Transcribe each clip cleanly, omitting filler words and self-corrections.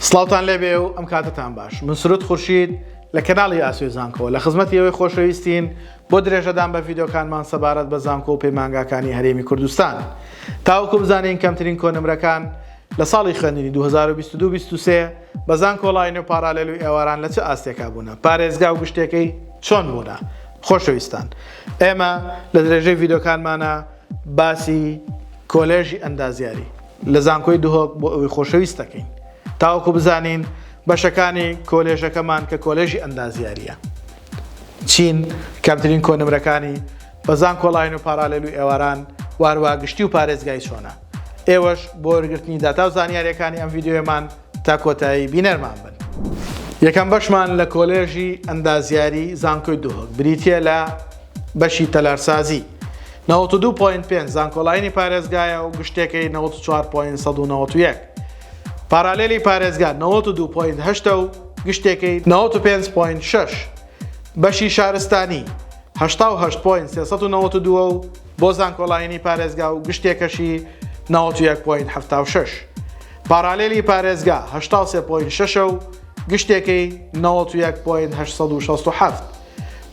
سڵاوتان لێبێ و ئەم کاتەتان باش من سرود خورشید لە کەناڵی ئاسۆی زانکۆ لە خزمەتی ئەوەی خۆشەویستین بۆ درێژەدان بە ڤیدۆکانمان سەبارەت بە زانکۆ و پەیمانگاکانی هەرێمی کوردستان تاوەکو بزانین کەمترین کۆنمرەکان لە ساڵی خوێندنی 2022-23 بە زانکۆڵاین و پارالێل و ئێواران لە چ ئاستێکا بوونە پارێزگا و گشتێکەی چۆن بوونە خۆشەویستان ئێمە لە درێژەی ڤیدۆکانمانە باسی کۆلێژی ئەندازیاری لە زانکۆی دهۆک بۆ ئەوی خۆشەویست دەکەین تاوەکو بزانین بەشەکانی کۆلێژەکەمان کە کۆلێژی ئەندازیاریە چین کەمترین کۆنمرەکانی بە زانکۆڵاین و پارالێل و ئێواران واروا گشتی و پارێزگای چۆنە ئێوەش بۆ وەرگرتنی داتا و زانیاریەکانی ئەم ڤیدیۆیەمان تا کۆتایی بینەرمان بن. یەکەم بەشمان لە کۆلێژی ئەندازیاری زانکۆی دهۆک بریتیە لە بەشی تەلارسازی 92.5 زانکۆلاینی پارێزگایە و گشتێکەی 94.191 پارالێلی پارێزگا 92.8 و گشتێکەی 95.6 بەشی شارستانی 88.392 و بۆ زانکۆلاینی پارێزگا و گشتێکەشی 91.76 پارالێلی پارێزگا 83.6 و گشتێکەی 91.867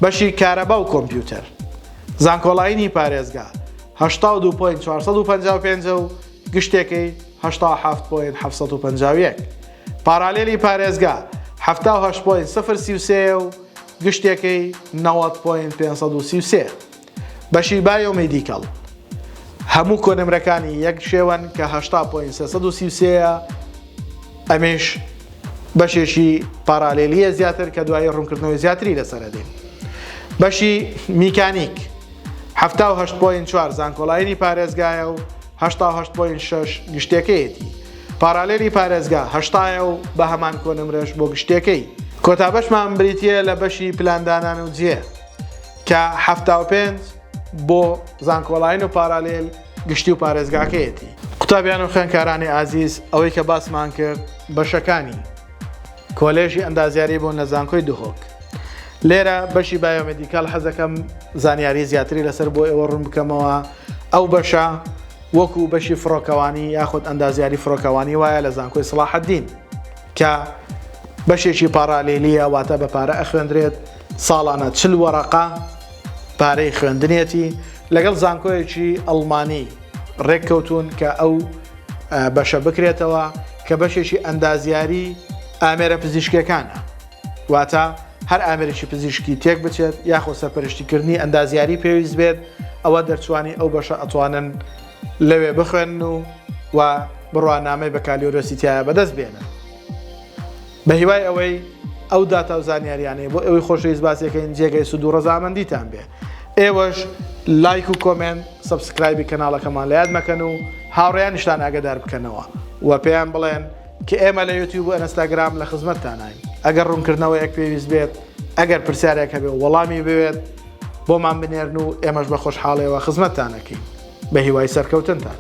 بەشی کارەبا و کۆمپیوتەر زانکۆلاینی پارێزگا 82.455 و گشتێکەی 87.751 پارالێلی پارێزگا 78.033 و گشتێکەی 90.533 بەشی biomedical هەموو کۆنمرەکانی یەک شێوەن کە 80.333 ئەمێش بەشێکی پارالێلیە زیاتر کە دوایی ڕوونکردنەوەی زیاتری لەسەر دێن. بەشی میکانیک 78.4 زانکۆلاینی پارێزگایە و 88.6 گشتێکەیەتی. پارالێلی پارێزگا هەشتایە و بە هەمان کۆنمرەش بۆ گشتێکەی. کۆتا بەشمان بریتییە لە بەشی پلاندانان و جێ کە 75 بۆ زانکۆلاین و پارالێل گشتی و پارێزگاکەیەتی. قوتابیان و خوێندکارانی ئازیز ئەوەی کە باسمان کرد بەشەکانی کۆلێژی ئەندازیاری بوون لە زانکۆی دهۆک. لێرە بەشی biomedical حەزەکەم زانیاری زیاتری لەسەر بۆ ئێوە ڕوون بکەمەوە ئەو بەشە وەکو بەشی فڕۆکەوانی یاخود ئەندازیاری فڕۆکەوانی وایە لە زانکۆی سڵاحەدین کە بەشێکی پاڕالێلیە واتە بە پارە ئەخوێندرێت ساڵانە چل وەڕەقە پارەی خوێندنیەتی لەگەڵ زانکۆیەکی ئەڵمانی ڕێککەوتون کە ئەو بەشە بکرێتەوە کە بەشێکی ئەندازیاری ئامێرە پزیشکەکانە واتە هەر ئامێرێکی پزیشکی تێک بچێت یاخۆ سەرپەرشتیکردنی ئەندازیاری پێویست بێت ئەوە دەرچوانی ئەو بەشە ئەتوانن لەوێ بخوێنن و و بڕوانامەی بەکالیۆرۆسی تایە بەدەست بێنن. بە هیوای ئەوەی ئەو داتا و زانیاریانەی بۆ ئێوەی خۆشەویست باسیەکەین جێگەی سوود و ڕەزامەندیتان بێ. ئێوەش لایک و comment subscribe ی کەناڵەکەمان لە یاد مەکەن و هاوڕێیانیشتان ئاگەدار بکەنەوە و پێیان بڵێن کە ئێمە لە یوتیوب و ئەنستاگرام لە خزمەتتانین ئەگەر ڕوونکردنەوەیەک پێویست بێت ئەگەر پرسیارێک هەبێ و وەڵامی بوێت بۆمان بنێرن و ئێمەش بە خۆشحاڵیەوە خزمەتتان ئەکەین بە هیوای سەرکەوتنتان.